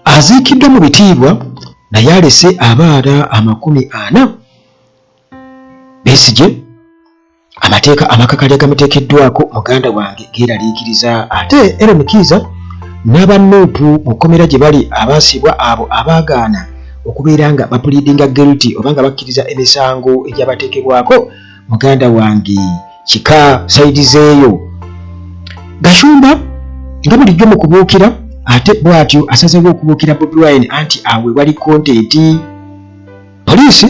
Aziikiddwa mu bitiibwa naye alese abaana 40. Besigye amateeka amakakali agamuteekeddwako muganda wange geeraliikiriza. Ate Eron Kiiza n'aba Nup mu kkomera gye bali abaasibwa abo abaagaana okubeera nga bapuliidinga guilty oba nga bakkiriza emisango egyabateekebwako muganda wange kika sayidi zeeyo. Gashumba nga bulijjo mu kubuukira ate bw'atyo asazeewo okubuukira Bobi Wine anti awe wali kontenti. Poliisi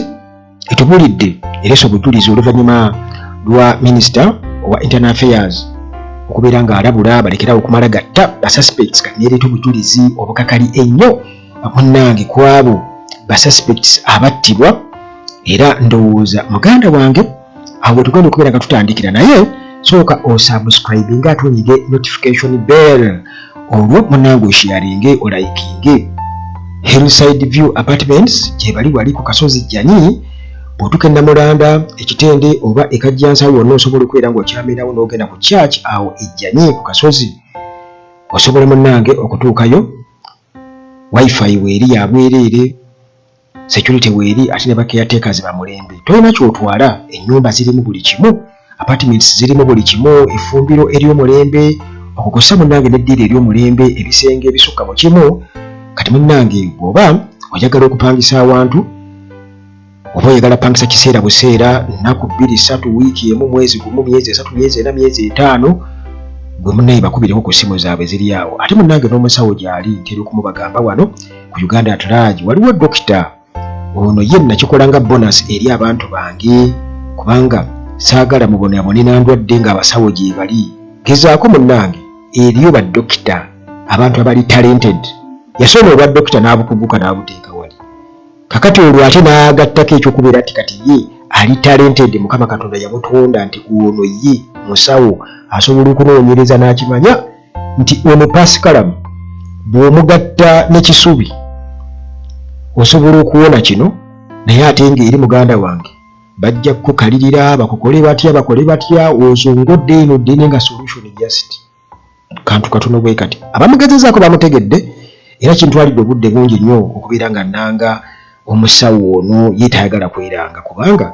etubulidde ereese obujulizi oluvannyuma lwa minisita owa internal affairs okubeera ng'alabula balekerawo okumala gatta ba suspects kati neereeta obujulizi obukakali ennyo munnange ku abo ba suspects abattibwa era ndowooza muganda wange awo wetugenda okubeera nga tutandikira naye sooka osubscribinga ate onyige notification bell olwo munange osharinge olikinge. Hillside View Apartments gyebali wali ku kasozi Jjanyi bw'otuuka e Namulanda ekitende oba e Kajjansi awo wonna osobola okubeera ng'okyamirawo n'ogenda ku church awo e Jjanyi ku kasozi osobola munnange okutuukayo wifi weeri ya bwereere security weeri ate ne bacaretakers ba mulembe tolina ky'otwala ennyumba zirimu buli kimu apartments zirimu buli kimu effumbiro ery'omulembe okukosa munnange n'eddiiro ery'omulembe ebisenge ebisukka mu kimu kati munnange bw'oba oyagala okupangisa awantu oba oyagala pangisa kiseera buseera nnaku 2 3 wiiki emu mwezi gumu myezi 3 myezi 4 myezi 5 gwe munnaye bakubireko ku ssimu zaabwe ziri awo ate munnange n'omusawo gy'ali ntera okumubagamba wano ku Uganda at large waliwo dokita ono ye nakikola nga bonus eri abantu bange kubanga saagala mubonabone nandwadde ng'abasawo gye bali gezaako munnange eriyo ba dokita abantu abali talented yasoma obwa dokita n'abukuguka n'abuteeka wali kakati olwo ate n'agattako ekyokubeera nti kati ye ali talented Mukama Katonda yamutonda nti ono ye musawo asobola okunoonyereza n'akimanya nti ono pasikalamu bw'omugatta ne kisubi osobola okuwona kino naye ate ng'eri muganda wange bajja kukukalirira bakukole batya bakole batya ozongodde eno ddene nga solution just kantu katono bwe kati abamugezezaako bamutegedde era kintwalidde obudde bungi nnyo okubeera nga nnanga omusawo ono ye tayagala kweranga kubanga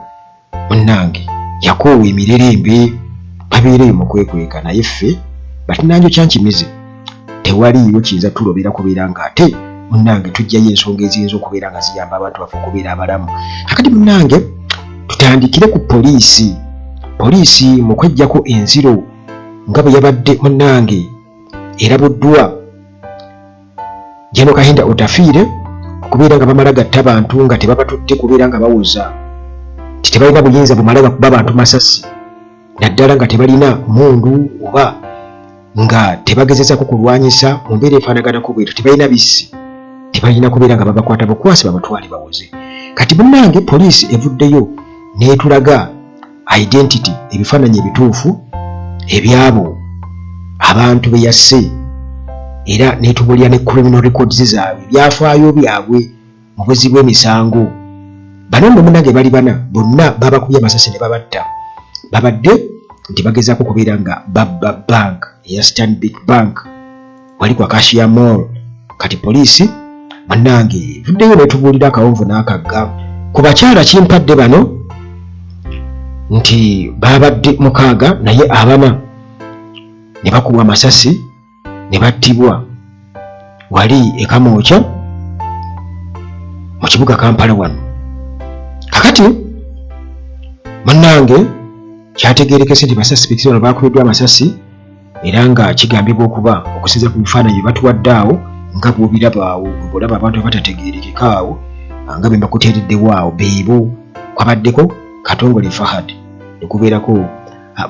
munnange yakoowa emirerembe babeera eyo mu kwekweka naye ffe batinanjo kyankimize tewaliiyo kiyinza tulobera kubeera nga ate munnange tujjayo ensonga eziyinza okubeera nga ziyamba abantu baffe okubeera abalamu. Kakati munnange tutandikire ku poliisi. Poliisi mu kweggyako enziro nga bwe yabadde munnange erabuddwa Jeno Kahinda Otafiire okubeera nga bamala gatta bantu nga tebabatutte kubeera nga bawoza nti tebalina buyinza bumala gakuba bantu masasi naddala nga tebalina mundu oba nga tebagezezako kulwanyisa mu mbeera efaanaganako bwetyo tebalina bissi tebalina kubeera nga babakwata bukwasi babatwale bawoze. Kati munnange poliisi evuddeyo n'etulaga identity ebifaananyi ebituufu ebyabo abantu be yasse era n'etubulira ne criminal records zaabwe ebyafaayo byabwe mu buzzi bw'emisango. Bano nno munnange bali bana bonna babakubye amasasi ne babatta babadde nti bagezaako okubeera nga babba bank eya Stanbic Bank wali ku Acacia Mall. Kati poliisi bannange evuddeyo n'etubuulira akawonvu n'akagga ku bakyala kimpadde bano nti baabadde mukaaga naye abana ne bakubwa amasasi ne battibwa wali e Kamwokya mu kibuga Kampala wano. Kakati munnange kyategeerekese nti basasipikisi bano baakubiddwa amasasi era nga kigambibwa okuba okusinziira ku bifaananyi bye batuwadde awo nga bw'obiraba awo bw'olaba abantu abatategeerekeka awo nga be mbakuteereddewo awo beebo kwabaddeko Katongole Fahad ne kubeerako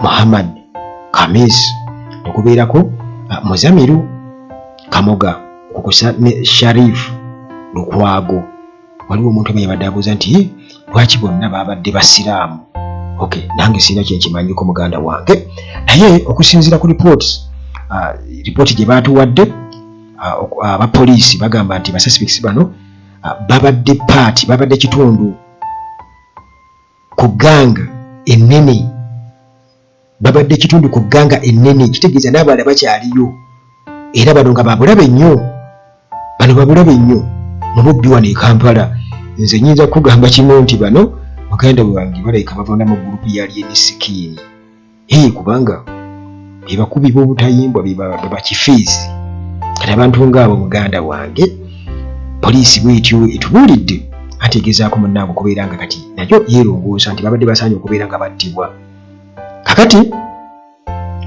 Muhammad Khamis ne kubeerako Muzamiru Kamoga okukusa ne Sharif Lukwago. Waliwo omuntu omu yabadde abuuza nti lwaki bonna babadde basiraamu. Okay, nange sirina kyenkimanyiko muganda wange, naye okusinziira ku ripooti gye baatuwadde abapoliisi bagamba nti basuspects bano babadde paati babadde kitundu ku ganga ennene babadde kitundu ku gganga ennene kitegeeza n'abalala bakyaliyo era bano nga babulabe nnyo Bano babulabe nnyo mu bubbi wano e Kampala. Nze nyinza kukugamba kimu nti bano muganda wange balabika bavana mu gurupu ya Alien Skin. Ee, kubanga be bakubi b'obutayimbwa, be bakifiisi. Kati abantu ng'abo muganda wange, poliisi bwetyo etubuulidde anti egezaako munnange okubeera nga kati nayo yeerongoosa nti babadde basaanye okubeera nga battibwa. Kakati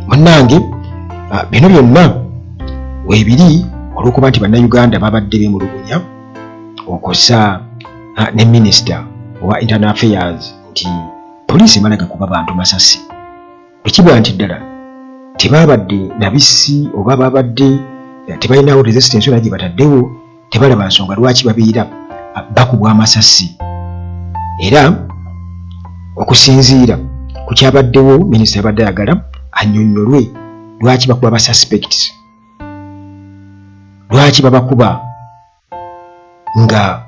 munnange bino byonna weebiri olw'okuba nti bannayuganda babadde beemulugunya okosa ne minisita owa internal affairs nti poliisi emala gakuba bantu masasi. Bwe kiba nti ddala tebabadde na bissi oba babadde tebalinawo resistance yonna gye bataddewo, tebalaba nsonga lwaki babeera bakubwa amasasi. Era okusinziira ku kyabaddewo, minisita yabadde ayagala annyonnyolwe lwaki bakuba ba suspects, lwaki babakuba nga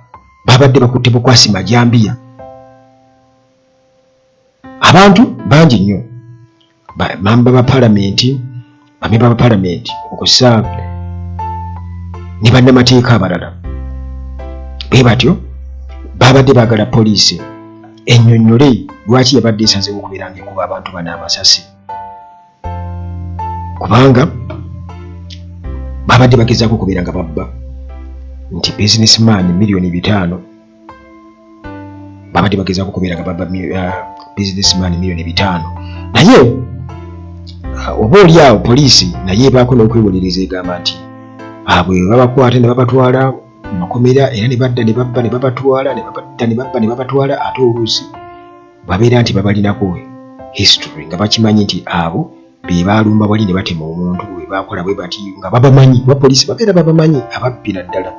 babadde bakutte bukwasi majambiya. Abantu bangi nnyo, bamemba ba palamenti, bamemba ba palamenti okussa ne bannamateeka abalala bwe batyo babadde baagala poliisi ennyonnyole lwaki yabadde esazeewo okubeera ng'ekuba abantu bano amasasi, kubanga babadde bagezaako okubeera nga babba nti businessman 5,000,000, babadde bagezaako okubeera nga babba businessman 5,000,000. Naye oba oli awo poliisi naye ebaako n'okwewolereza, egamba nti bwe babakwata ne babatwala mu makomera era ne badda ne babba ne babatwala ne babadda ne babba ne babatwala, ate oluusi babeera nti babalinako history nga bakimanyi nti abo be baalumba wali ne batema omuntu, bwe baakola bwe bati nga babamanyi, kuba poliisi babeera babamanyi ababbi. Naddala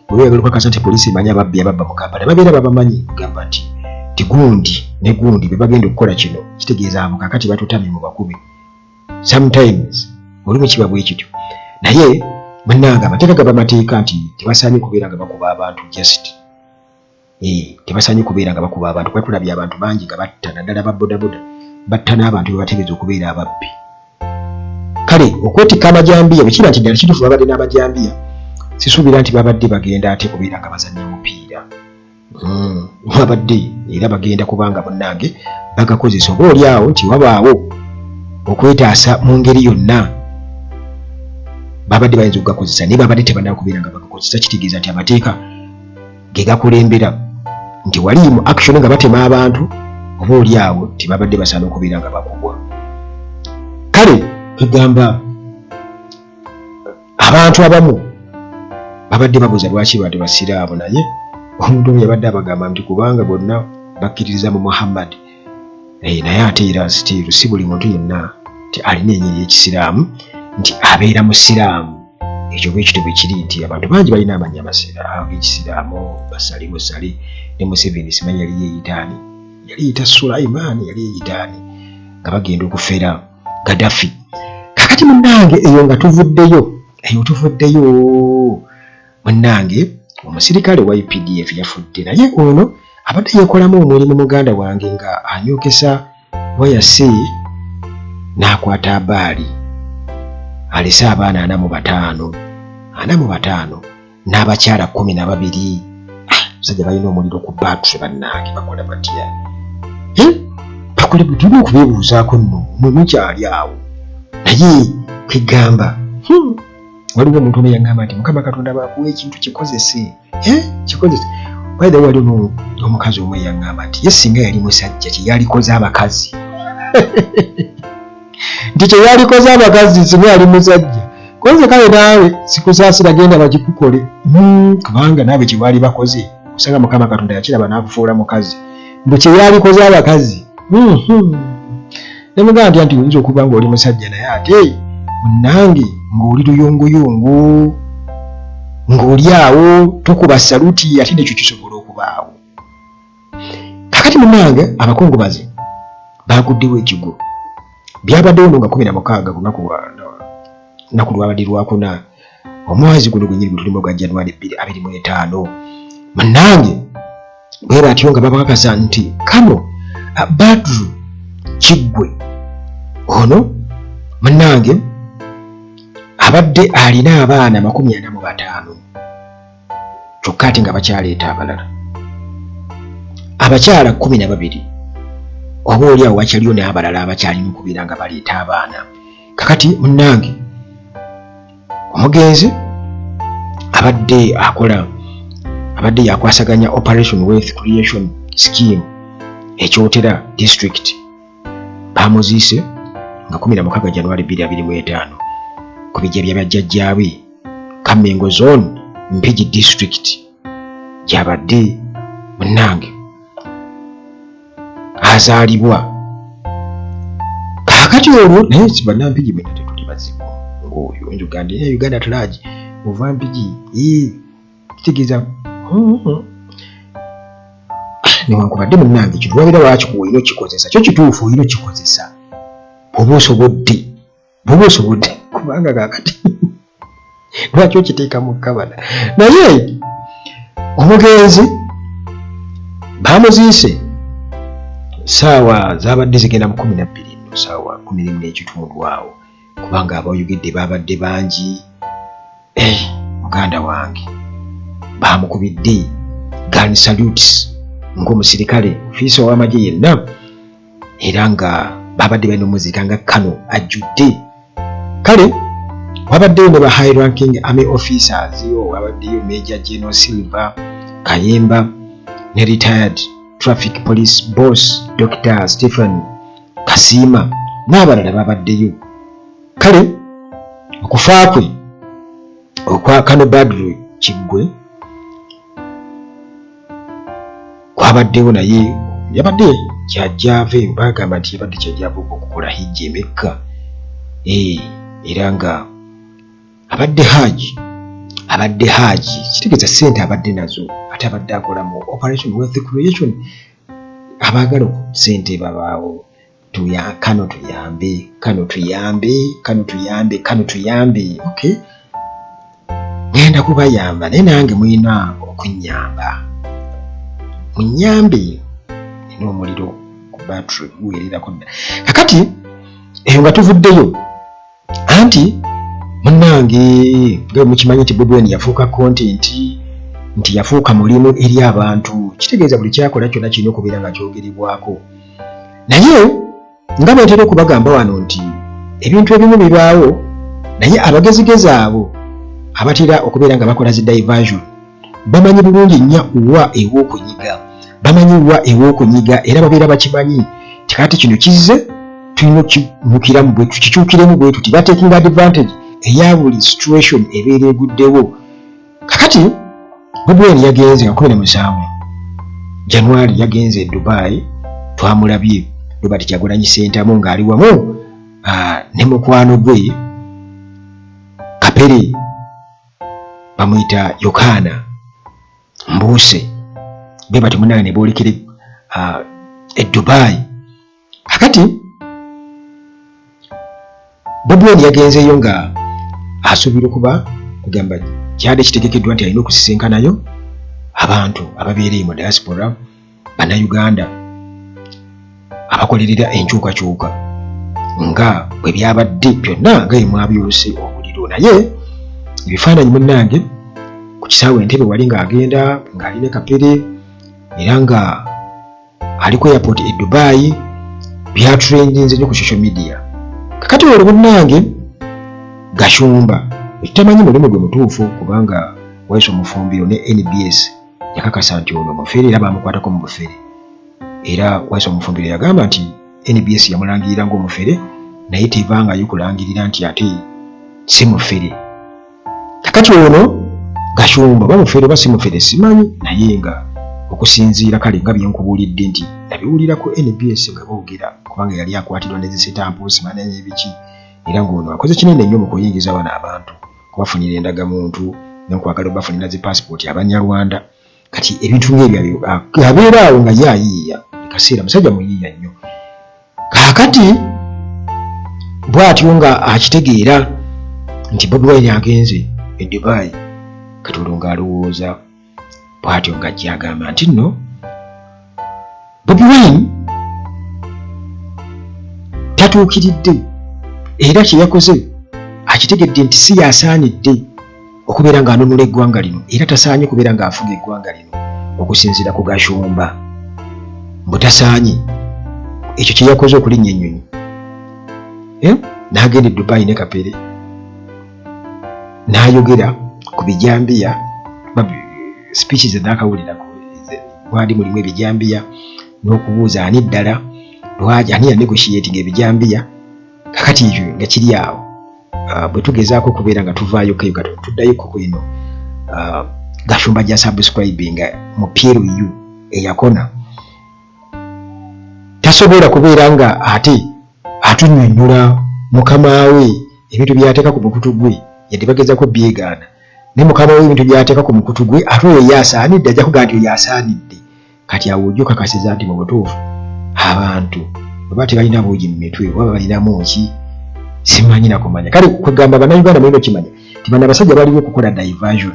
bwe beeyagala okukakasa nti poliisi emanyi ababbi ababba mu Kampala, babeera babamanyi, kugamba nti gundi ne gundi be bagenda okukola kino, kitegeeza abo kakati batutamye mu bakubi. Sometimes olumu kiba bwe kityo, naye munnange amateeka gaba mateeka nti tebasaanye kubeera nga bakuba abantu, just tebasaanye kubeera nga bakuba abantu, kuba tulabye abantu bangi nga batta, naddala ba bodaboda batta n'abantu be bategeeza okubeera ababbi. Kale okwetikka amajambiya, bwe kiba nti ddala kituufu babadde n'amajambiya, sisuubira nti babadde bagenda ate kubeera nga bazannya mupiira. Babadde era bagenda kubanga munnange bagakozesa oba oli awo nti wabaawo okwetaasa mu ngeri yonna babadde bayinza okugakozesa, naye babadde tebanaba kubeera nga bagakozesa. Kitegeeza nti amateeka ge gakulembera nti wali mu action nga batema abantu, oba oli awo tebabadde basaana okubeera nga bakubwa. Kale kugamba abantu abamu babadde babuuza lwaki bantu basiraamu, naye omuntu omu yabadde abagamba nti kubanga bonna bakkiririza mu Muhammad. Naye ate era still si buli muntu yenna nti alina ennyini y'ekisiraamu nti abeera musiraamu. Ekyo bwe kityo bwe kiri nti abantu bangi balina amannya ag'ekisiraamu, basali musali ne Museveni simanyi yali yeeyitaani, yali yeyita Sulaimaani, yali yeeyitaani nga bagenda okufera Gaddafi. Kakati munnange eyo nga tuvuddeyo, eyo tuvuddeyo munnange, omusirikale wa UPDF yafudde, naye ono abadde yeekolamu omulimu muganda wange nga anyookesa wayase n'akwata abaali alese abaana 45, 45 n'abakyala 12. Abasajja balina omuliro ku battery bannange, bakola batya? Bakole, tulina okubeebuuzaako nno, mwe mukyali awo. Naye kwegamba waliwo omuntu omu yaŋŋamba nti Mukama Katonda bwakuwa ekintu kikozese, kikozese. By the way, waliwo n'omukazi omu eyaŋŋamba nti ye singa yali musajja kye yalikoze abakazi, nti kye yalikoze abakazi singa yali musajja. Koze kale naawe sikusaasira, genda bakikukole, kubanga naawe kye baali bakoze osanga Mukama Katonda yakiraba n'akufuula mukazi, mbu kye yalikoze abakazi. Nemugamba ntya nti oyinza okuba ng'oli musajja naye ate munnange ng'oli luyonguyongu, ng'oli awo tokuba saluti, ate nekyo kisobola okubaawo. Kakati munnange abakungubazi baguddewo ekigo. Byabaddewo no nga 16 lunaku lwabadde lwakuna, omwezi guno gwenyini gwe tulimu ogwa January 2025. Munnange bwe batyo nga babakakasa nti kano Badru Kiggwe ono munnange abadde alina abaana 45. Kyokka ate nga bakyaleeta abalala abakyala 12, oba oli awo wakyaliyo n'abalala abakyalina okubeera nga baleeta abaana. Kakati munnange, omugenzi abadde akola, abadde yakwasaganya Operation Wealth Creation Scheme e Kyotera District. Bamuziise nga 16 Januari 2025 ku bijja bya bajjajjaabe Kamengo Zone, Mpigi District, gyabadde munnange azaalibwa. Kaakati olwo naye bannampigi mwena tetuli bazibu ng'oyo Uganda, era Uganda at large ova Mpigi kitegeeza newankubadde munnange kintu wabeera wakikuwa olina okikozesa, kyo kituufu olina okikozesa bw'oba osobodde, bw'oba osobodde, kubanga kaakati lwaki okiteeka mu kabada? Naye omugenzi bamuziise saawa zabadde zigenda mu 12 nno, saawa 11 n'ekitundu awo, kubanga abayogedde babadde bangi. Muganda wange, bamukubidde gun salutes ng'omusirikale ofiisa ow'amagye yenna, era nga babadde balina omuziika nga kano ajjudde. Kale wabaddeyo ne ba high ranking army officers, wabaddeyo Major General Silver Kayemba ne retired traffic police boss Dr Stephen Kasiima n'abalala babaddeyo. Kale okufa kwe okwa Kano Badru Kiggwe kwabaddewo, naye yabadde kyajjave, bagamba nti yabadde kyajjava okukola hijja emekka, era nga abadde haji, abadde haji kitegeeza ssente abadde nazo, ate abadde akola mu Operation Wealth Creation. Abaagala ssente babaawo. Kano tuyambe, kano tuyambe, kano tuyambe, kano tuyambe. Okay, ngenda kubayamba, naye nange mulina okunnyamba, munyambe, nina omuliro ku battery guwererako dda. Kakati eyo nga tuvuddeyo, anti munnange nga mukimanyi nti Bobi Wine yafuuka content, nti yafuuka mulimu eri abantu, kitegeeza buli kyakola kyonna kirina okubeera nga kyogerebwako. Naye nga bwentera okubagamba wano nti ebintu ebimu bibaawo, naye abagezigezi abo abatera okubeera nga bakola zi diversion bamanyi bulungi nnya wa ew'okunyiga, bamanyi wa ew'okunyiga, era babeera bakimanyi ti kati kino kizze, tulina okukinyukiramu bwe tukikyukiremu bwe tuti. Batekinga advantage eya buli situation ebeera eguddewo. Kakati Bobi Wine yagenze nga 17 Januari, yagenze e Dubai. Twamulabye Robert Kyagulanyi Ssentamu ng'ali wamu ne mukwano gwe Kapere, bamuyita Yokaana Mbuuse, be bati munange ne boolekere e Dubai. Kakati Bobi Wine yagenzeeyo nga asuubira okuba kugamba kyadde kitegekeddwa nti alina okusisinkanayo abantu ababeera eyo mu diaspora, Bannayuganda abakolerera enkyukakyuka, nga bwe byabadde byonna nga bwe mwabyose omuliro. Naye ebifaananyi munnange ku kisaawe Entebe wali ng'agenda ng'ali ne Kapere era nga ali ku airport e Dubai byatrendinze nnyo ku social media. Kakati olwo munnange Gashumba ekitamanyi mulimu gwe mutuufu, kubanga Waiswa Mufumbiro ne NBS yakakasa nti ono mufere era bamukwatako mu bufere, era Waiswa Mufumbiro yagamba nti NBS yamulangirira ng'omufere, naye tevangayo kulangirira nti ate si mufere. Kakati ono Gashumba oba mufere oba si mufere simanyi, naye nga okusinziira kale nga byenkubuulidde nti nabiwulira ku NBS nga boogera, kubanga yali akwatirwa ne zisitampu simanya ebiki, era ng'ono akoze kinene nnyo mu kuyingiza bano abantu, kubafunira endagamuntu n'okwagala obafunira zi passport Abanyarwanda. Kati ebintu ng'ebyo abeera awo nga ye ayiiya buli kaseera, musajja muyiiya nnyo. Kaakati bw'atyo nga akitegeera nti Bobi Wine agenze e Dubai, kati olwo ng'alowooza bw'atyo ng'ajja agamba nti nno Bobi Wine tatuukiridde, era kye yakoze akitegedde nti si yasaanidde. okubeera ng'anunula eggwanga lino era tasaanye kubeera ng'afuga eggwanga lino okusinziira ku Gashumba mbu tasaanye ekyo kye yakoze okulinnya ennyonyi eh? n'agenda e Dubai ne Kapere n'ayogera ku bijambiya speech ze naakawulirako mwali mulimu ebijambiya n'okubuuza ani ddala lwaki ani yanegotiatinga ebijambiya. Kakati ekyo nga kiri awo, bwe tugezaako okubeera nga tuvaayo keyo katono tuddayo kuku eno, Gashumba gya subscribinga mu PLU eyakona tasobola kubeera nga ate atunyonyola mukama we ebintu by'ateeka ku mukutu gwe, yadde bagezaako byegaana naye mukama we ebintu by'ateeka ku mukutu gwe ate oyo ye asaanidde, ajja kugamba nti oyo asaanidde. Kati awo ojja okakasiza nti mu butuufu abantu baba tebalina buugi mu mitwe oba balinamu ki simanyi nakumanya. Kale kwegamba bannayuganda mulina okimanya nti bano abasajja baliwo okukola diversion,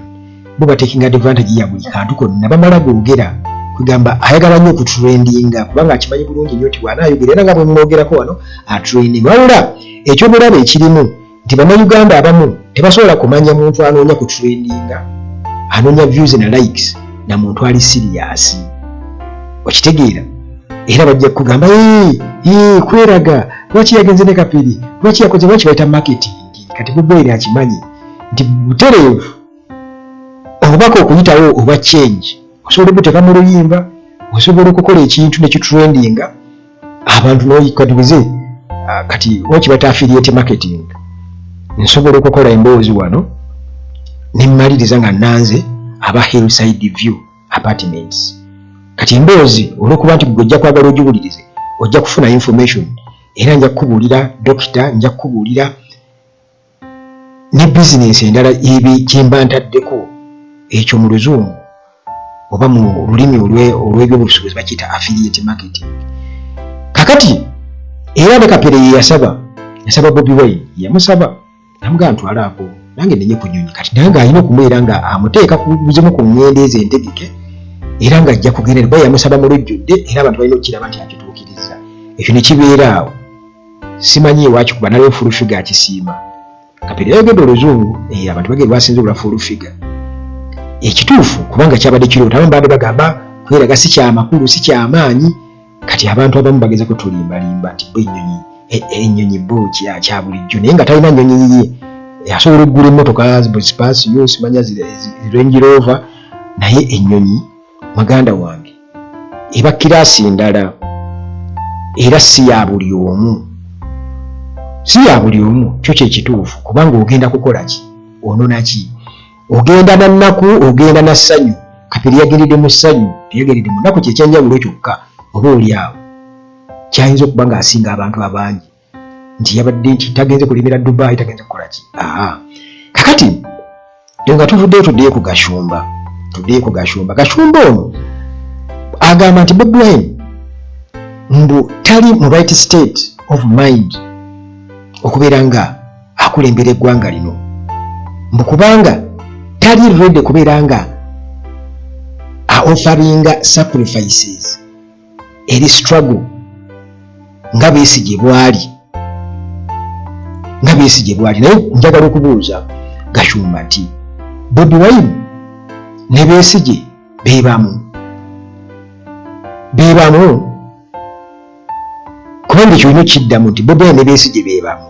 bo batekinga advantage ya buli kantu konna bamala googera. Kwegamba ayagala nnyo okutrendinga kubanga akimanyi bulungi nnyo nti bw'anaayogera era nga bwe mwogerako wano atrendinga. Wabula ekyobulabe ekirimu nti bannayuganda abamu tebasobola kumanya muntu anoonya ku trendinga, anoonya views na likes na muntu ali siriyasi, okitegeera. Era bajja kukugamba kweraga lwaki yagenze ne Kapiri, lwaki yakoze, lwaki bayita marketing. Kati Bobi akimanyi nti butereevu obubaka okuyitawo obwa change osobola obuteeka mu luyimba, osobola okukola ekintu nekitrendinga abantu noyikatibize. Kati wakibata affiliate marketing, nsobola okukola emboozi wano nemmaliriza nga nanze aba Hillside View Apartments. Kati emboozi olwokuba nti gwe ojja kwagala ogiwulirize, ojja kufuna information era nja kukubuulira dokita, nja kukubuulira ne bizinensi endala ebi kyemba ntaddeko. Ekyo mu luzungu oba mu lulimi olw'ebyobusuubuzi bakiyita affiliate marketing. Kakati era ne Kapere ye yasaba, yasaba Bobi Wine, yamusaba namugamba ntwalaako nange nenye ku nyonyi. Kati naye ng'alina okumubeera nga amuteeka ku buzimu ku ŋŋendo ezo entegeke era ng'ajja kugenda kuba yamusaba mu lujjudde, era abantu balina okukiraba nti akituukiriza. Ekyo ne kibeera awo, simanyi ewakikuba naliwo Full Figure akisiima. Kapere yayogedde oluzungu, abantu bagenda lwasinze olwa Full Figure ekituufu kubanga kyabadde kirooto. Abamu babadde bagamba kweraga si kyamakulu, si kyamaanyi. Kati abantu abamu bageza kutulimbalimba nti bo ennyonyi bo kya bulijjo, naye nga talina nnyonyi yiye. Asobola okugula emmotoka Spacio, simanya Range Rover, naye ennyonyi muganda wange eba class ndala era si ya buli omu, si ya buli omu. Kyo kyekituufu kubanga ogenda kukola ki, onona ki, ogenda na nnaku, ogenda na ssanyu. Kapere yagendedde mu ssanyu, teyagendedde mu nnaku, kyekyanjawulo kyokka oba oli awo kyayinza okuba ng'asinga abantu abangi nti yabadde nti tagenze kulimira Dubai, tagenze kukola ki. Kakati nga tuvuddeyo tuddeyo ku Gashumba, tuddeyo ku Gashumba. Gashumba ono agamba nti Bobi Wine mbu tali mu right state of mind okubeera nga akulembera eggwanga lino, mbu kubanga tali ready kubeera nga aofferinga sacrifices eri struggle nga Besigye bwali, nga Besigye bwali. Naye njagala okubuuza Gashumba nti Bobi Wine ne Besigye bebamu, bebamu? Kubanga ekyo olina okiddamu nti Bobi Wine ne Besigye bebamu.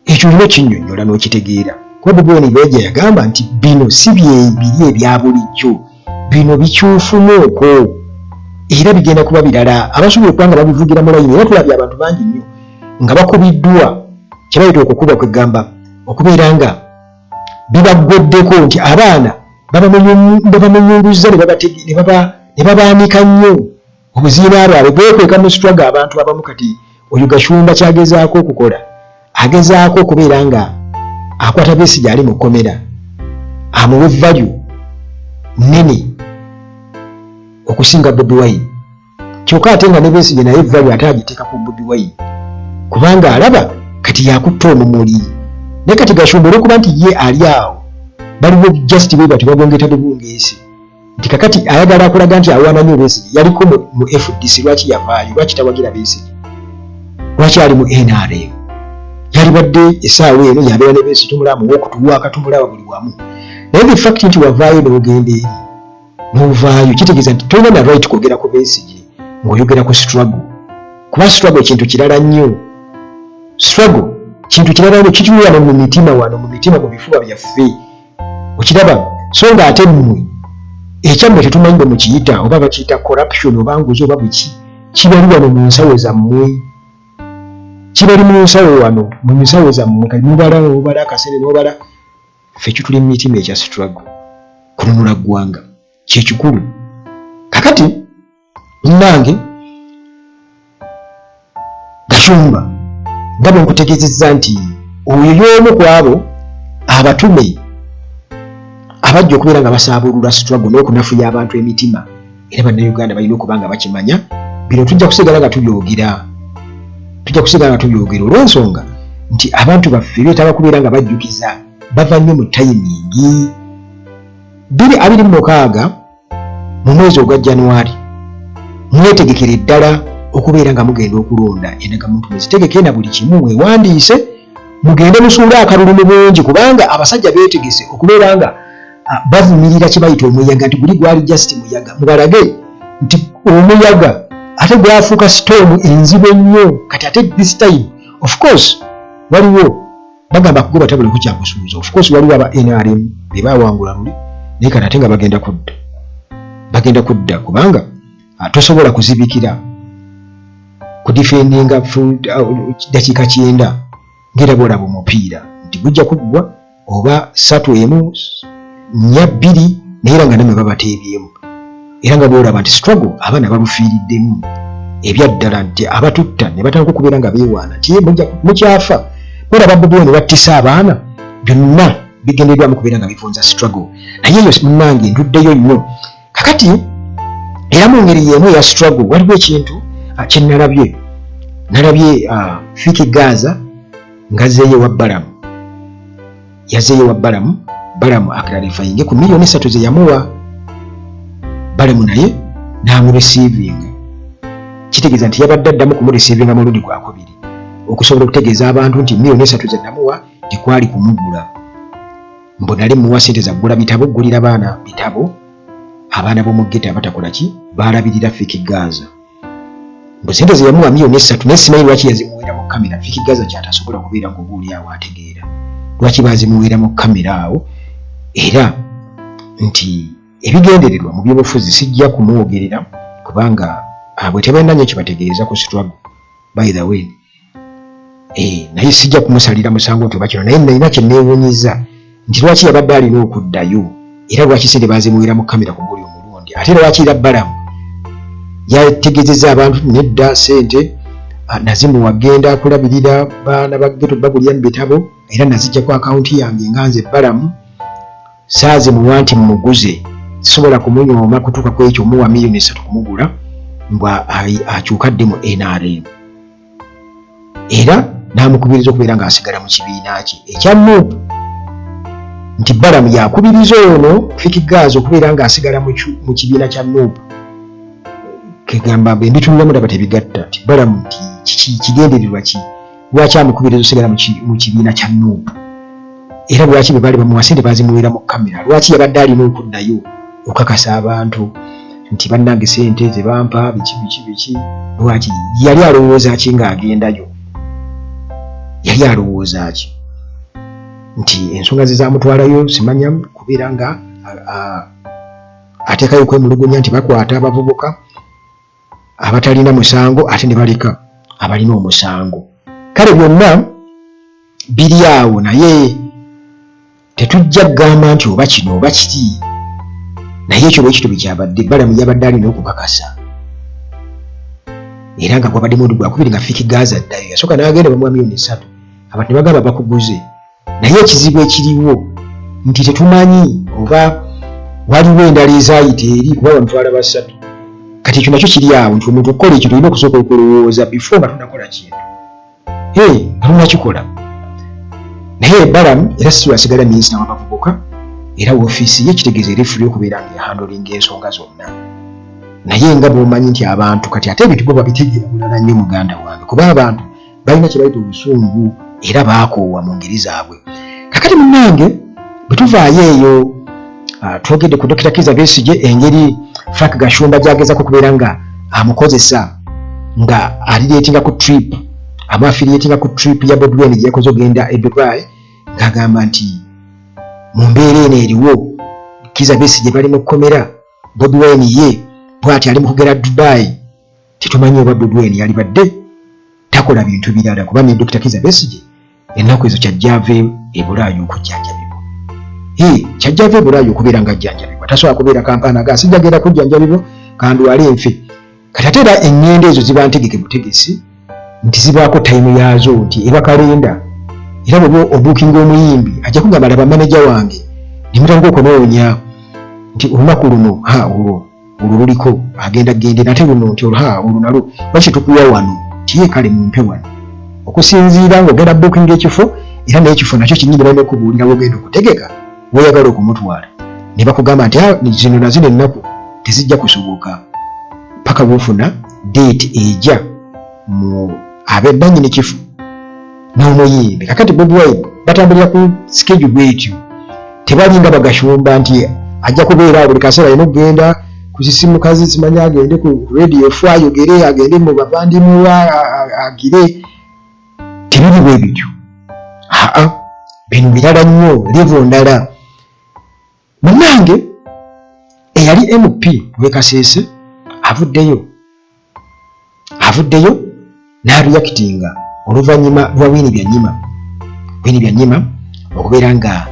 Ekyo olina okinnyonnyola n'okitegeera kuba Bobi Wine bwejja yagamba nti bino si byebiri ebya bulijjo, bino bikyufumuuko era bigenda kuba birala. Abasobola okuba nga babivugira mu layini, era tulabye abantu bangi nnyo nga bakubiddwa kye bayita okukuba, kwegamba okubeera nga bibaggweddeko nti abaana babamunyunguza ne babaanika nnyo obuziina bwabwe bwekweka mu struggle. Abantu abamu kati oyo Gashumba kyagezaako okukola, agezaako okubeera nga akwata Besigye ali mu kkomera amuwe value nnene okusinga Bobi Wine, kyokka ate nga ne Besigye naye value ate agiteeka ku Bobi Wine kubanga alaba kati yakutta omumuli. Naye kati Gashumba olwokuba nti ye ali awo baliwo just bwe batyo babongeta bubungeesi nti kakati ayagala akulaga nti awaana nnyo Besigye. Yaliko mu FDC, lwaki yavaayo? Lwaki tawagira Besigye? Lwaki ali mu NRM? Yalibadde essaawa eno yabeera ne Besigye, tumulaba wokutuwa akatumulaba buli wamu, naye the fact nti wavaayo n'ogenda eri n'ovaayo kitegeeza nti tolina na right kwogera ku Besigye ng'oyogera ku struggle, kuba struggle kintu kirala nnyo. Struggle kintu kirala nnyo, kituli wano mu mitima, wano mu mitima, mu bifuba byaffe, okiraba? So nga ate mmwe ekyammwe tetumanyi bwe mukiyita, oba bakiyita corruption oba nguzi oba buki, kibali wano mu nsawo zammwe, kibali mu nsawo wano, mu nsawo zammwe. Kati mubala, obala akasente n'obala. Ffe kituli mu mitima ekya struggle, kununula ggwanga kyekikulu. Kakati munange Gashumba, nga bwe nkutegeezezza nti oyo y'omu ku abo abatume abajja okubeera nga basaabulula struggle n'okunafuya abantu emitima, era Bannayuganda balina okuba nga bakimanya bino. Tujja kusigala nga tubyogera, tujja kusigala nga tubyogera olw'ensonga nti abantu baffe beetaaga kubeera nga bajjukiza, bava nnyo mu timing. 2026 mu mwezi ogwa January, mwetegekere ddala okubeera nga mugenda okulonda. Endagamuntu muzitegeke na buli kimu, mwewandiise, mugende musuule akalulu mu bungi, kubanga abasajja beetegese okubeera nga bavumirira kye bayita omuyaga, nti guli gwali just muyaga. Mubalage nti omuyaga ate gwafuuka storm enzibu ennyo. Kati ate this time, of course, waliwo bagamba kugoba tabula kukyakusuuza. Of course waliwo aba NRM be bawangula luli, naye kati ate nga bagenda kudda, bagenda kudda, kubanga tosobola kuzibikira kudefendinga dakiika 90 ngera bwolaba omupiira nti gujja kuggwa oba 3-1, 4-2, naye era nga namwe babateebyemu. Era nga bwolaba nti struggle abaana balufiiriddemu ebyaddala, nti abatutta ne batandika okubeera nga beewaana nti mukyafa, olaba Bobi Wine battisa abaana. Byonna bigendereddwamu kubeera nga bivunza struggle. Naye eyo munnange nduddeyo nnyo. Kakati era mu ngeri y'emu eya struggle, waliwo ekintu kye nalabye. Nalabye Fik Gaza ngazzeeyo ewa Balamu, yazzeeyo ewa Balamu, Balamu aclarifyinge ku miliyoni 3 ze yamuwa. Balamu naye n'amureceivinga, kitegeeza nti yabadde addamu kumureceivinga mulundi gwakubiri okusobola okutegeeza abantu nti miliyoni 3 ze namuwa tekwali kumugula, mbu nali muwa sente zaggula bitabo, ggulira baana bitabo, abaana b'omu ghetto abatakola ki, baalabirira Fik Gaza, mbu sente ze yamuwa miliyoni 3. Naye simanyi lwaki yazimuweera mu kamera. Fik Gaza kyatasobola kubeera nga oba oli awo ategeera lwaki bazimuweera mu kamera awo, era nti ebigendererwa mu byobufuzi sijja kumwogerera, kubanga bwe tebalina nnyo kyebategeeza ku struggle, by the way. Naye sijja kumusalira musango nti oba kino, naye nalina kye neewuunyiza nti lwaki yabadde alina okuddayo, era lwaki sente bazimuweera mu kamera ku guli omulundi, ate lwaki era Balamu yategeezezza abantu nedda sente nazimuwa genda kulabirira baana ba ghetto, bagulira mu bitabo, era nazijja ku akawunti yange nga nze Balamu, saazimuwa nti mmuguze. Sisobola kumunyooma kutuuka ku ekyo, muwa miliyoni 3 kumugula mbwa akyuka adde mu NRM, era n'amukubiriza okubeera ng'asigala mu kibiina kye ekya NUP, nti Balamu yakubiriza ono Fik Gaza okubeera ng'asigala mu kibiina kya NUP. Kegamba bwe mbitunulamu ndaba tebigatta, nti Balamu nti kiki, kigendererwa ki, lwaki amukubiriza osigala mu kibiina kya NUP, era lwaki bwe baali bamuwa sente bazimuweera mu kamera, lwaki yabadde alina okuddayo okukakasa abantu nti bannange sente ze bampa biki biki biki? Lwaki yali alowooza ki ng'agendayo? Yali alowooza ki nti ensonga ze zamutwalayo simanya kubeera nga ateekayo okwemulugunya nti bakwata abavubuka abatalina musango ate ne baleka abalina omusango? Kale byonna biri awo, naye tetujja kugamba nti oba kino oba kiri, naye ekyo bwekityo bwe kyabadde. Balamu yabadde alina okukakasa, era nga gwabadde mulundi gwakubiri nga Fik Gaza addayo. Yasooka n'agenda bamuwa miliyoni 3, abantu ne bagamba bakuguze. Naye ekizibu ekiriwo nti tetumanyi oba waliwo endala ezaayita eri, kuba bamutwala basatu. Kati ekyo nakyo kiri awo nti omuntu okukola ekintu olina okusooka okulowooza before nga tonakola kintu, nga tonakikola. Naye Balamu era si asigala minisita w'abavubuka, era woofiisi ye kitegeeza eri free okubeera nga ehandlinga ensonga zonna. Naye nga bw'omanyi nti abantu kati ate ebintu bo babitegeera bulala nnyo, muganda wange, kuba abantu balina kye bayita obusungu. Era baakoowa mu ngeri zaabwe. Kakati munnange bwe tuvaayo eyo, twogedde ku Dokita Kiza Besigye, engeri Frank Gashumba gy'agezako okubeera nga amukozesa nga alireetinga ku trip, amuafiliatinga ku trip ya Bobi Wine gye yakoze ogenda e Dubai, ng'agamba nti mu mbeera eno eriwo Kiza Besigye bali mu kkomera, Bobi Wine ye bw'ati ali mu kugera Dubai. Tetumanyi oba Bobi Wine yalibadde takola bintu birala, kuba ne Dokita Kiza Besigye ennaku ezo kyajja ave e Bulaaya okujjanjabibwa. Kyajja ave e Bulaaya okubeera nga ajjanjabibwa, tasobola kubeera Kampala nga sijja genda kujjanjabibwa kandwale nfe. Kati ate era eŋŋendo ezo ziba ntegeke butegesi nti zibaako tayimu yaazo, nti eba kalenda. Era bw'oba obuukinga omuyimbi ajja kugamba laba maneja wange, ne mutandika okunoonya nti olunaku luno ha olwo olwo luliko agenda gendera, ate luno nti olwo olwo nalwo lwaki tukuwa wano, tiye kale mumpe wano, okusinziira ng'ogenda bookinga ekifo. Era n'ekifo nakyo kinnyini balina okubuulira wogenda okutegeka weyagala okumutwala, ne bakugamba nti zino na zino ennaku tezijja kusoboka paka bwofuna date ejja mu abebbannyini kifo n'omuyimbi. Kakati Bobi Wine batambulira ku schedule bwetyo, tebalinga bagashumba nti ajja kubeera buli kaseera alina okugenda ku sisimukazi, simanyi agende ku radio efu ayogere, agende mu bavandimwe agire. Tebiri bwe bityo, aa bino birala nnyo, level ndala. Munnange eyali MP w'e Kasese avuddeyo n'areactinga oluvannyuma lwa Winnie Byanyima, Winnie Byanyima okubeera nga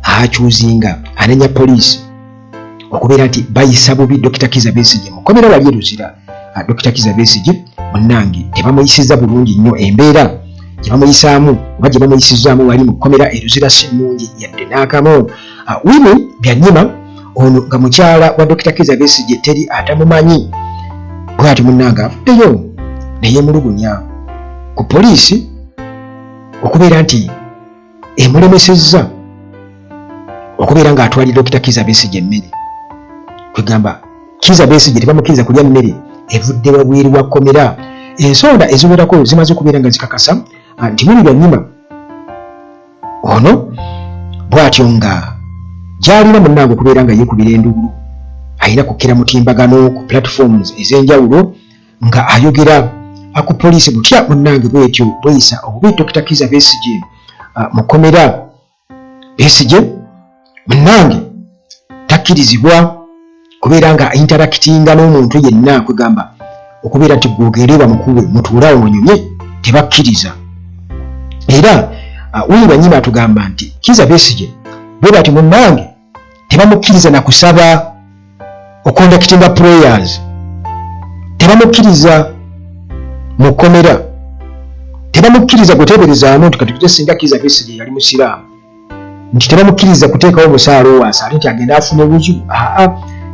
akyuzinga anenya poliisi okubeera nti bayisa bubi Dokita Kiza Besigye mukomera wali e Luzira. Dokita Kiza Besigye munnange tebamuyisiza bulungi nnyo, embeera gye bamuyisaamu oba gye bamuyisizaamu wali mu kkomera e Luzira si nnungi yadde n'akamu. Winnie Byanyima ono nga mukyala wa Dokita Kiza Besigye, teri atamumanyi, bw'atyo munnange avuddeyo neyemulugunya ku poliisi okubeera nti emulemesezza okubeera ng'atwalira Dokita Kiza Besigye emmere. Kwegamba Kiza Besigye tebamukkiriza kulya mmere evudde wabweru wa kkomera. Ensonda eziwerako zimaze okubeera nga zikakasa nti Winnie Byanyima ono bw'atyo nga gy'alina munnange okubeera nga yeekubira enduulu, alina kukkira mutimbagano ku platforms ez'enjawulo nga ayogera ku poliisi butya munnange bwetyo bweyisa obubi Dokita Kiza Besigye mu kkomera. Besigye munnange takkirizibwa kubeera nga interactinga n'omuntu yenna, kwegamba okubeera nti gwogende bamukuwe mutuule awo munyumye, tebakkiriza. Era Winnie Byanyima atugamba nti Kiza Besigye bwe bati munnange tebamukkiriza na kusaba, oconductinga prayers tebamukkiriza mu kkomera, tebamukkiriza kuteeberezaamu nti kati tute singa Kiza Besigye yali musiraamu nti tebamukkiriza kuteekawo musaala owasaale nti agenda afune wuzu. Aa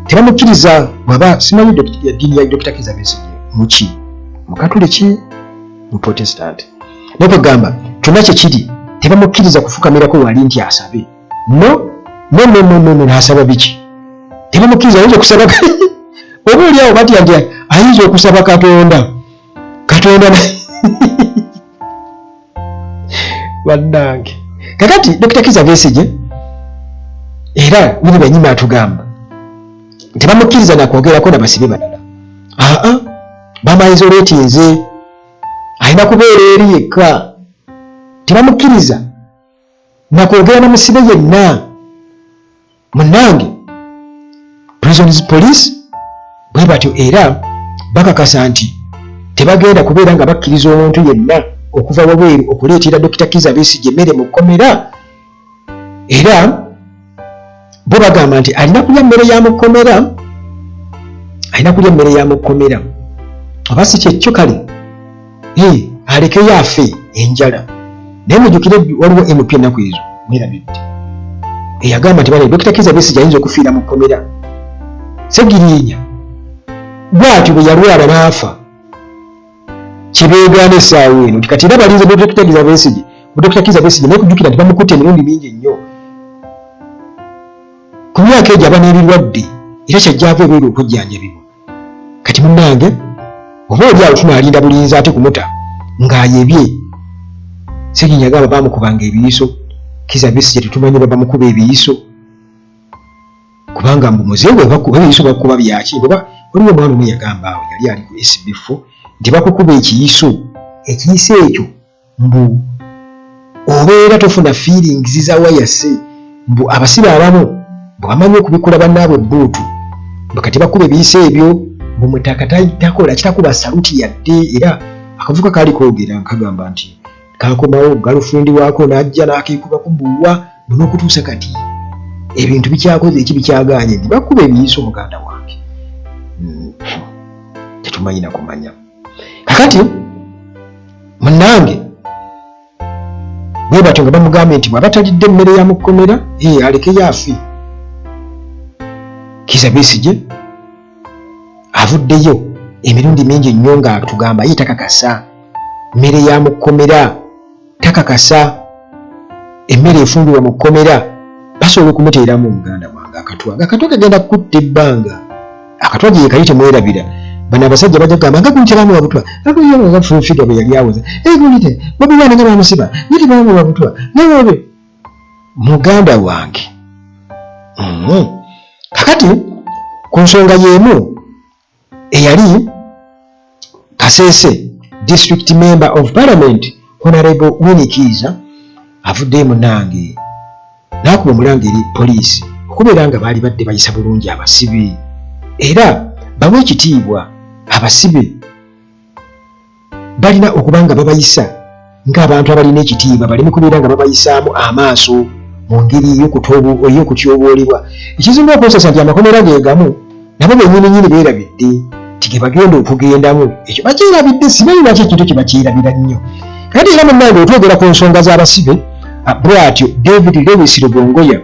tebamukkiriza. Bwaba simanyi eddiini ya Dokita Kiza Besigye muki, mukatuliki, mu Protestant, naye kwegamba kyonna kyekiri tebamukkiriza kufukamirako wali nti asabe. No no no no no no, nasaba biki? Tebamukkiriza. Ayinza okusaba oba oli awo batya nti ayinza okusaba Katonda, Katonda. Bannange, kakati Dokita Kiza Besigye era Winnie Byanyima atugamba tebamukkiriza nakwogerako nabasibe balala. Aa bamaisolatinze, alina kubeera eri yekka, tebamukkiriza nakwogera na musibe yenna. Munnange prisons police bwe batyo era bakakasa nti tebagenda kubeera nga bakkiriza omuntu yenna okuva wabweru okuleetera Dokita Kiza Besigye emmere mu kkomera. Era bo bagamba nti alina kulya mmere ya mu kkomera, alina kulya emmere ya mu kkomera, oba si kyekyo kale alekeyo afe enjala. Naye mujjukire waliwo MP ennaku ezo mwerabidde eyagamba nti bane Dokita Kiza Besigye ayinza okufiira mu kkomera. Segiriinya bw'atyo bwe yalwala n'afa, kyebeegaana essaawa eno nti kati era balinze Dokita Kiza Besigye, Dokita Kiza Besigye. Naye kujjukira nti bamukutte emirundi mingi nnyo ku myaka egyo, aba n'ebirwadde era kyajja ava ebweru okujjanjabibwa. Kati munnange oba oli awo tunaalinda bulinzi ate kumuta ng'ayebye. Ssegirinya agamba baamukubanga ebiyiso. Kizza Besigye tetumanyi oba bamukuba ebiyiso kubanga mbu muzeeyi bwe bakuba ebiyiso bakuba byaki? Bweba waliwo omwana omu yagamba awo yali ali ku SB4 nti bakukuba ekiyiso, ekiyiso ekyo mbu obeera tofuna feelings za wayase, mbu abasibe abamu mbu bamanyi okubikula bannaabwe ebbuutu, mbu kati bakuba ebiyiso ebyo, mbu mutaka takola kitakuba saluti yadde. Era akavuka kaali koogera nkagamba nti kakomawo girlfriend waako n'ajja n'akeekubako mbuwa mbu n'okutuusa kati ebintu bikyakoze eki bikyagaanye nti bakuba ebiyiso. Muganda wange, tetumanyi na kumanya. Kakati munnange bwe batyo nga bamugambye nti bw'aba talidde emmere ya mukkomera alekeyo afe. Kizza Besigye avuddeyo emirundi mingi nnyo ng'atugamba ye takakasa mmere ya mukkomera, takakasa emmere efumbibwa mu kkomera, basobola okumuteeramu muganda wange akatwa, nga akatwa kagenda kukutta ebbanga. Akatwa gye kali temwerabira, bano abasajja bajja kugamba nga guli tebamuwa butwa, nga Full Figure bwe yali awoza gulite Bobi Wine nga bamusiba ye tebamuwa butwa naye muganda wange. Kakati ku nsonga y'emu, eyali Kasese District Member of Parliament Honorable Winnie Kiiza avuddeyo munnange n'akuba omulanga eri poliisi okubeera nga baali badde bayisa bulungi abasibe era bawe ekitiibwa abasibe, balina okuba nga babayisa ng'abantu abalina ekitiibwa, baleme kubeera nga babayisaamu amaaso mu ngeri ey'okutyoboolebwa. Ekisinga okwesasa nti amakomera ge gamu nabo bennyini nnyini beerabidde nti ge bagenda okugendamu, ekyo bakyerabidde. Simanyi lwaki ekintu kye bakyerabira nnyo. Kati era munnange otwogera ku nsonga z'abasibe, bw'atyo David Lewis Rubongoya,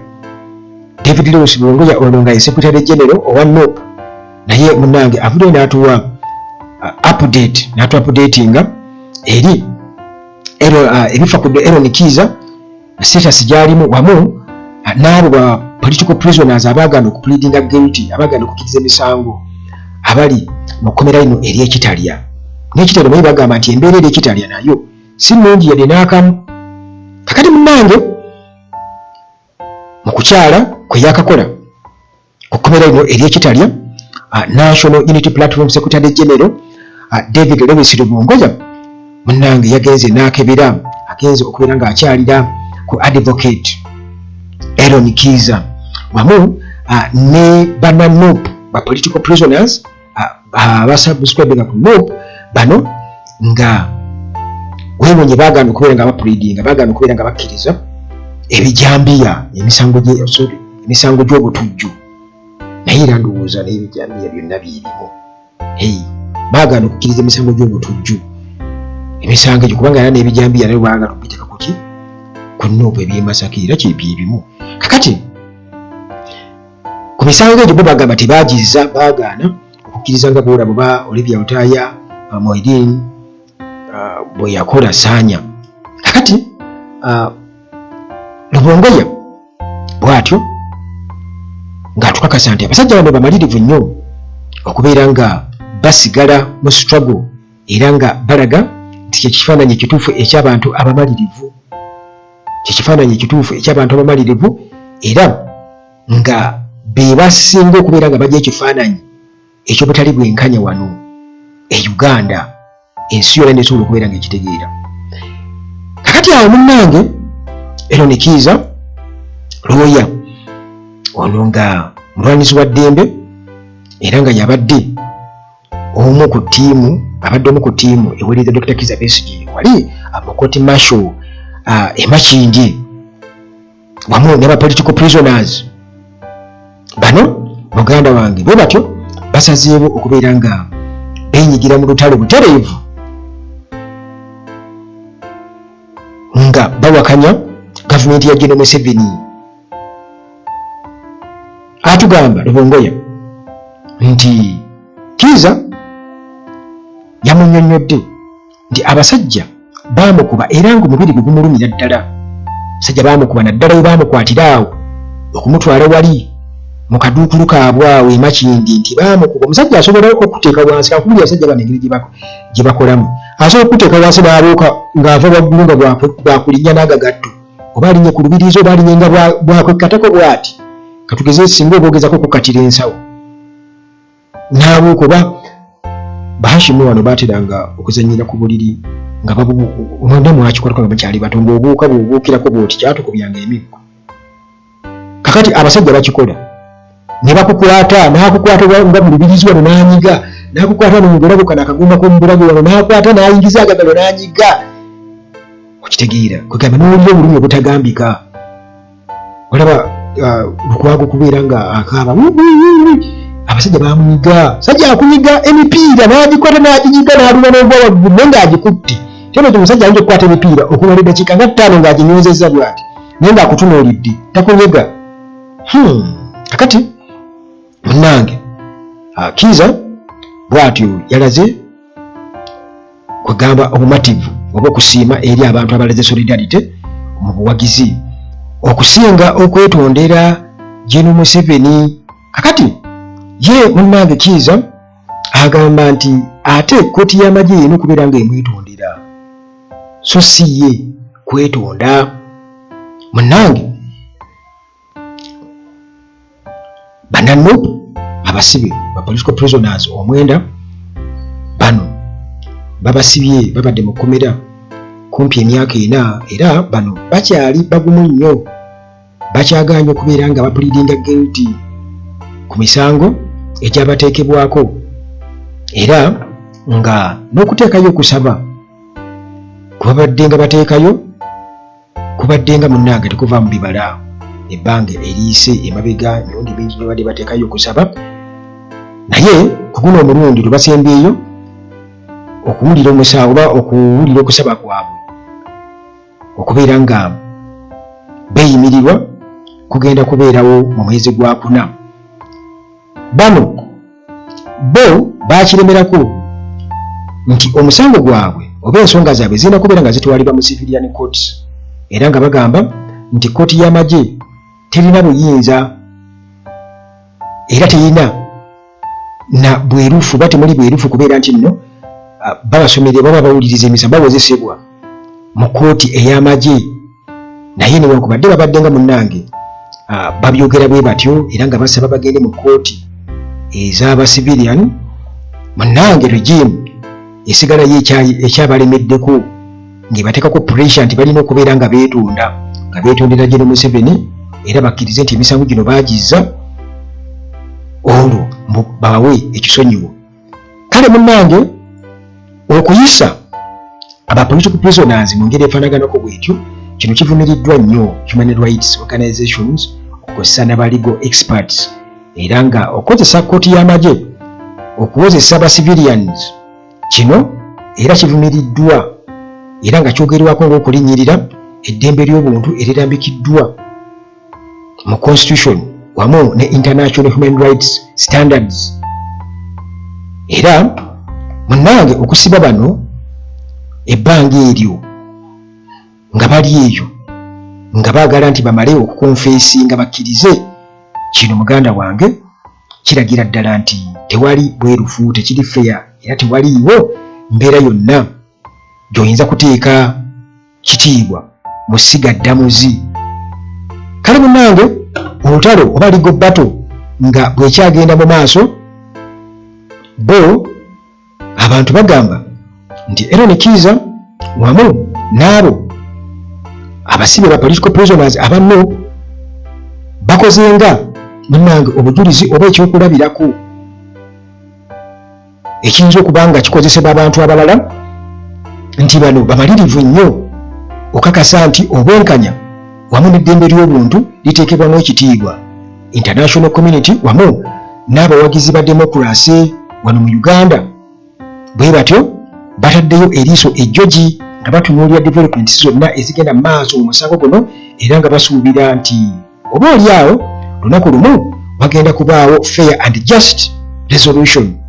David Lewis Rubongoya ono nga ye Secretary General owa NUP, naye munnange avuddeyo n'atuwa update, n'atu updatinga eri ebifa ku Eron Kiiza, status gy'alimu, wamu n'abo ba political prisoners abaagaana okupleadinga guilty, abaagaana okukkiriza emisango, abali mu kkomera lino ery'ekitalya n'ekitalya. Naye bagamba nti embeera eri ekitalya nayo si nnungi yadde n'akamu. Kakati munnange mu kukyala kwe yakakola ku kkomera lino ery'ekitalya, National Unity Platform Secretary General David Lewis Rubongoya munnange yagenze n'akebera, agenze okubeera ng'akyalira ku Advocate Eron Kiiza wamu ne banna NUP, ba political prisoners abasubscribinga ku NUP. Bano nga weewunye baagaana okubeera nga bapleadinga, baagaana okubeera nga bakkiriza ebijambiya, emisango, sorry, emisango gy'obutujju, naye era ndowooza n'ebijambiya byonna byerimu. Hey, baagaana okukkiriza emisango gy'obutujju, emisango egyo, kubanga era n'ebijambiya nayo baagala okubiteeka kuki ku NUP ebyemasaka, era kyebyebimu. Kakati ku misango egyo bo bagamba tebagiza, baagaana okukkiriza nga bwolaba ba Olivia Lutaaya Moidin bwe yakola saanya. Kakati Lubongoya bw'atyo ng'atukakasa nti abasajja bano bamalirivu nnyo okubeera nga basigala mu struggle, era nga balaga nti kyekifaananyi ekituufu eky'abantu abamalirivu, kyekifaananyi ekituufu eky'abantu abamalirivu, era nga be basinga okubeera nga bajja ekifaananyi eky'obutali bwenkanya wano e Uganda, ensi yonna nesobola okubeera nga ekitegeera. Kakati awo munnange Eron Kiiza, looya ono nga mulwanyisi wa ddembe, era nga yabadde omu ku ttiimu, abadde omu ku ttiimu eweereza Dr Kiiza Besigye wali mu court martial e Makindye wamu n'aba political prisoners bano, muganda wange bwe batyo basazeewo okubeera nga beenyigira mu lutalo butereevu nga bawakanya gavumenti ya General Museveni. Atugamba Lubongoya nti Kiiza yamunnyonnyodde nti abasajja baamukuba era ng'omubiri gwe gumulumira ddala. Abasajja baamukuba naddala we baamukwatira awo okumutwala wali mu kaduukulu kaabwe awo e Makindye, nti baamukuba. Omusajja asobola okuteeka wansi akubiri abasajja bano engeri gye bakolamu. Asobola okukuteeka wansi n'abuuka ng'ava waggulu nga bwakulinnya n'agagatto, oba alinye ku lubiriizi, oba alinye nga bwakwekkatako bw'ati. Katugeze singa oba ogezako okukatira ensawo n'abuuka, oba Bahashimu wano baateranga okuzannyira ku buliri nga mwena mwakikolako nga mukyali bato, ng'obuuka bw'obuukirako bw'oti, kyatukubyanga emiggo. Kakati abasajja bakikola ne bakukwata, n'akukwata nga mu lubirizi wano n'anyiga, n'akukwata no mubulago kano akagumba k'omu bulago wano n'akwata n'ayingiza agagalo n'anyiga, okitegeera? Kwegamba n'owulira obulumi obutagambika. Olaba Lukwago kubeera nga akaaba, abasajja bamunyiga, sajja akunyiga emipiira n'agikwata n'aginyiga n'aluma n'ogwa waggulu naye ng'agikutte. Teno ti omusajja ayinza okukwata emipiira okumala eddakiika nga 5 ng'aginywezezza bw'ati naye ng'akutunuulidde, takunyega. Kakati munnange Kiiza bw'atyo yalaze kwegamba obumativu oba okusiima eri abantu abalaze solidarity mu buwagizi okusinga okwetondera Gen Museveni. Kakati ye munnange Kiiza agamba nti ate kkooti y'amagye erina okubeera ng'emwetondera so si ye kwetonda. Munnange, banannup abasibe ba political prisoners 9 bano babasibye, babadde mu kkomera kumpi emyaka 4, era bano bakyali bagumu nnyo, bakyagaanye okubeera nga bapleadinga guilty ku misango egyabateekebwako, era nga n'okuteekayo okusaba kubabadde nga bateekayo kubadde nga munnange tekuva mu bibala. Ebbanga eriyise emabega emirundi mingi nyo badde bateekayo okusaba, naye ku guno omulundi lwe basembyeyo okuwulira omusango oba okuwulira okusaba kwabwe okubeera nga beeyimirirwa kugenda kubeerawo mu mwezi gwa kuna. Bano bo baakiremerako nti omusango gwabwe oba ensonga zaabwe zirina kubeera nga zitwalibwa mu civilian courts, era nga bagamba nti kkooti y'amagye terina buyinza era terina na bwerufu oba temuli bwerufu kubeera nti nno babasomere baba bawuliriza emisango bawozesebwa mu kkooti ey'amagye. Naye newankubadde babadde nga munnange babyogera bwe batyo era nga basaba bagende mu kkooti ez'aba civilian, munnange regime esigalayo ekyabalemeddeko ng'ebateekako pressure nti balina okubeera nga beetonda, nga beetondera Gen Museveni era bakkirize nti emisango gino baagizza, olwo babawe ekisonyiwo. Kale munnange, okuyisa aba political prisoners mu ngeri efaanaganako bwetyo, kino kivumiriddwa nnyo human rights organizations okukozesa n'aba legal experts, era nga okukozesa kkooti y'amagye okuwozesa ba civilians kino era kivumiriddwa, era nga kyogerwako ng'okulinnyirira eddembe ly'obuntu erirambikiddwa mu constitution wamu ne international human rights standards. Era munnange, okusiba bano ebbanga eryo nga bali eyo nga baagala nti bamale okukonfeesinga bakkirize kino, muganda wange, kiragira ddala nti tewali bwerufu, tekiri fair, era tewaliiwo mbeera yonna gy'oyinza kuteeka kitiibwa mu ssiga ddamuzi. Kale munnange, olutalo oba legal battle nga bwekyagenda mu maaso, bo abantu bagamba nti Eron Kiiza wamu n'abo abasibe ba political prisoners aba NUP bakoze nga munnange obujulizi oba ekyokulabirako ekiyinza okuba nga kikozesebwa abantu abalala, nti bano bamalirivu nnyo okakasa nti obwenkanya wamu n'eddembe ly'obuntu liteekebwamu ekitiibwa international community wamu n'abawagizi ba demokurasi wano mu Uganda. Bwe batyo bataddeyo eriiso ejjogi nga batunuulira developments zonna ezigenda mu maaso mu musango guno, era nga basuubira nti oba oli awo lunaku lumu wagenda kubaawo fair and just resolution.